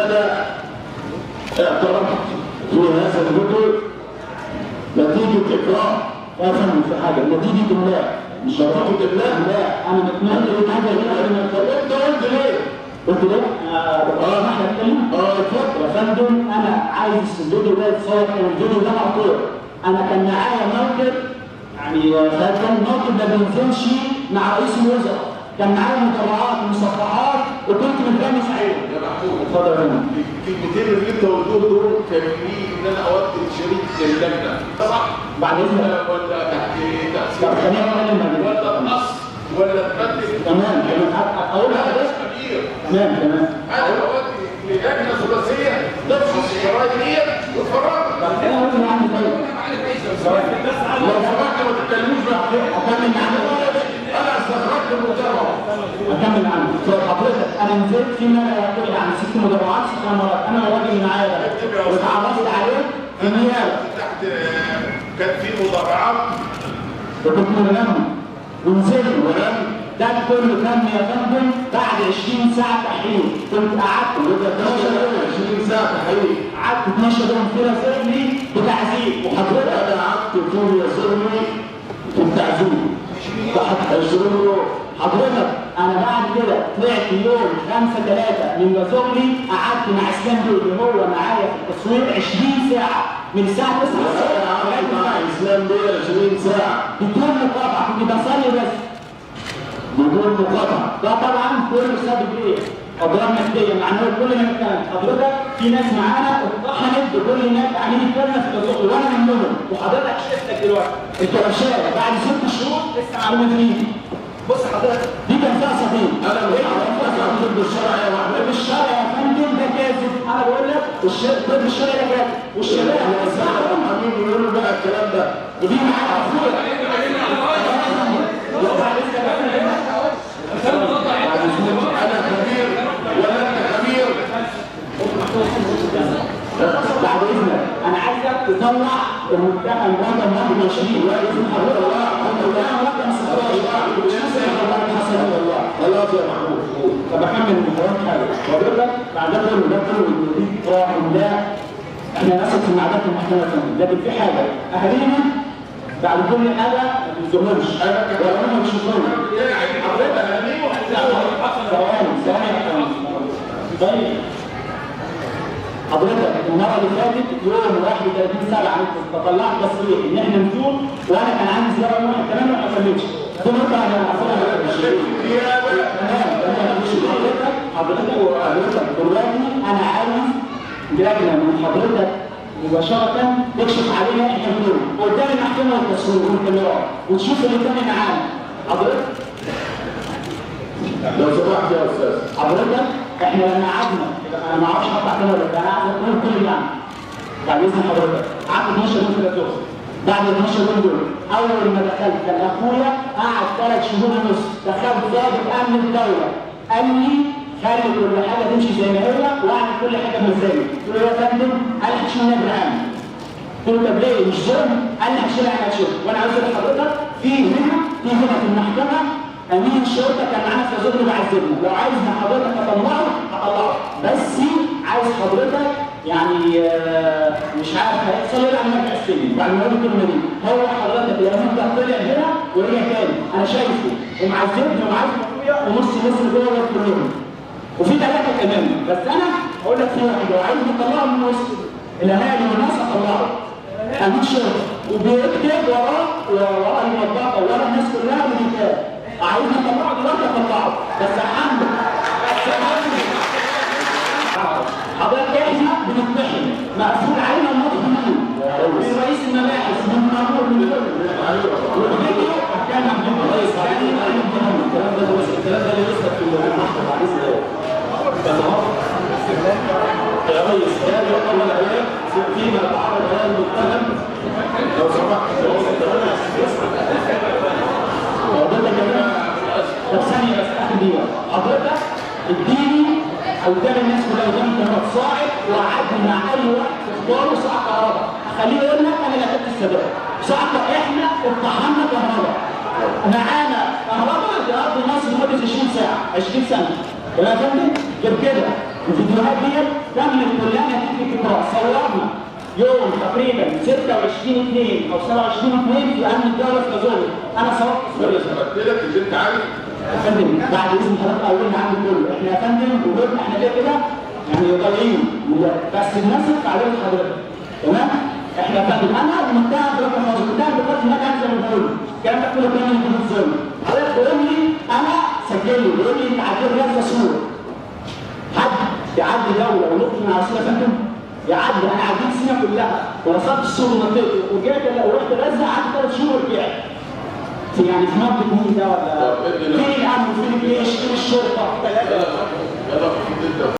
انا اعترفت في هذا الفيديو نتيجة اكراه. يا فندم في حاجة، نتيجة الله، مش نتيجة الله؟ لا، انا بتمنى حاجة غير. طب انت قلت ليه؟ قلت ليه؟ اسمح لي اتكلم؟ اتفضل. يا فندم انا عايز الفيديو ده يتصور، الفيديو ده مقطوع. انا كان معايا موكب، يعني كان موكب ما بينزلش مع رئيس الوزراء، كان معايا مطلعات ومصفحات وكنت متغمس عليهم. يا محمود، اتفضل يا فندم. الكلمتين اللي انت قلتهم دول كافيين ان انا اودي شريك للجنة، صح؟ بعد اذنك. ولا تحت تاثير؟ طب خلينا نتكلم بعد اذنك. ولا تقص ولا تبدل؟ تمام تمام، اقول انا لحضرتك. مش كبير. تمام تمام. انا اودي للجنة ثلاثية تفحص الجرايم ديت وتفرجها. طب انا اقول اللي عندي. طيب لو سمحت ما تتكلموش بقى. اكمل معاك. انا استخرجت المتابعة. اكمل عنه. طيب حضرتك انا نزلت في ما يقل عن 6 مدرعات، 6 مرات، انا والراجل اللي معايا ده واتعرفت عليه في النيابة. تحت كان في مدرعات وكنت ملم ونزلت ولم. ده كله تم يا فندم بعد 20 ساعة تحقيق. كنت قعدت 20 ساعة تحقيق، قعدت 12 يوم في راسلني بتعذيب. وحضرتك انا قعدت طول ياسرني في التعذيب 20 يوم. حضرتك انا بعد كده طلعت يوم 5/3 من بازوغلي، قعدت مع اسلام بيه اللي هو معايا في التصوير 20 ساعة، من الساعة 9 الصبح. قعدت مع اسلام بيه 20 ساعة بدون مقاطعه، كنت بصلي بس بدون مقاطعه. ده طبعا كله بسبب ايه؟ اضرار مادية، مع ان كل ما نتكلم حضرتك في ناس معانا اتطحنت بكل الناس قاعدين يتكلموا في بازوغلي وانا منهم، وحضرتك شفتك دلوقتي الكلبشات بعد 6 شهور لسه معلومة فيه. بص حضرتك دي كان فيها صديق. انا مش عارف الطب الشرعي يا محمود. الطب الشرعي يا فندم ده كاذب، انا بقول لك الطب الشرعي ده كاذب، والشباب حبيبي بيقولوا بقى الكلام ده. ودي معايا اخويا. انا خبير ولا انت خبير؟ بعد اذنك انا عايزك تطلع المتهم رقم 21، واذن حضرتك المتهم رقم 16 مش حسن والله. خلاص يا محمود. طب اكمل من حاجة حضرتك بعد ده كله، ده كله دي راحم. لا احنا نثق في معدات المحكمة يا فندم، لكن في حاجة اهالينا بعد كل حاجة ما بيظهرش ولا هم بيشوفونا. ثواني ثواني يا فندم. طيب حضرتك المرة اللي فاتت يوم 31/7 طلعت تصريح ان احنا نزور، وانا كان عندي زيارة يوم 1/8 وما حصلتش. دي نقطة انا عارفها. تمام تمام. حضرتك حضرتك دلوقتي انا عايز لجنة من حضرتك مباشرة تكشف علينا احنا كلنا قدام المحكمة والتصوير والكاميرات وتشوف اللي تم معانا. حضرتك لو سمحت يا استاذ. حضرتك احنا لما قعدنا، انا ما اعرفش اقطع كده ولا انا قاعد اقول كل اللي عندي بعد اذن حضرتك. قعدت 12 يوم في الدكتور. بعد 12 يوم دول اول ما دخلت كان اخويا قعد 3 شهور ونص، دخلت ضابط امن الدولة قال لي خلي كل حاجة تمشي زي ما هي واعمل كل حاجة بمزاجي. قلت له يا فندم، قال لي هتشيل نائب العام. قلت له طب ليه مش ظلم؟ قال لي هتشيل انا هتشيل. وانا عاوز اقول لحضرتك في هنا في المحكمة امين الشرطة كان معانا في زوجنا وعذبنا. لو عايز حضرتك اطلعه هطلعه، بس عايز حضرتك يعني مش عارف هيحصل ايه لما ارجع السجن بعد ما اقول الكلمة دي. هو حضرتك لو انت طلع هنا ورجع تاني انا شايفه ومعذبني ومعذب اخويا ونص مصر جوه كلهم، وفي 3 كمان، بس انا هقول لك في واحد لو عايز نطلعه من وسط الاهالي والناس اطلعه. امين شرطه وبيكتب وراه المطبقة ورا الناس كلها بالكتاب. عايزنا نطلعه دلوقتي اطلعه، بس احمل بس احمل. حضرتك احنا بنطحن مقفول علينا المطحنين من رئيس المباحث من مامور من كله. والفيديو كان الرئيس الكلام ده الكلام ده اللي يثبت في المحكمة بعد اذن الله. يا ريس كان يقبل عليك فيما تعرض هذا المتهم. لو سمحت حضرتك طب ثانية بس اخر دقيقة. حضرتك اديني قدام الناس كلها قدام الكاميرات صاعد وقعدني مع اي واحد في اختباره صاع كهرباء، اخليه يقول لك انا اللي قتلت السادات. صاع احنا اطحنا كهرباء، معانا كهرباء في ارض مصر لمدة 20 ساعة 20 سنة. يا فندم غير كده الفيديوهات ديت تمت كلها نتيجة التكرار. صورنا يوم تقريبا 26/2 او 27/2 في امن الدولة في كازولا. انا صورت انا ثبت لك اللي انت عايزه. يا فندم بعد اذن حضرتك اولنا عامل كله، احنا يا فندم وجودنا احنا كده كده يعني طالعين، بس الناس علينا حضرتك، تمام؟ احنا يا فندم انا بمنتهى برقم خالص، منتهى بالقتل هناك عامل زي ما بقول، الكلام ده كله كان من الظلم. حضرتك بيقول لي انا سجل لي، بيقول لي انت عديت غزة سور. حد يعدي دولة ونط من على سور يا فندم؟ يعدي، انا عديت سينا كلها ووصلت السور ونطيت ورجعت ورحت غزة قعدت 3 شهور ورجعت. يعني في منطق مين ده ولا؟ فين الامن؟ فين الجيش؟ فين الشرطة؟ يلا.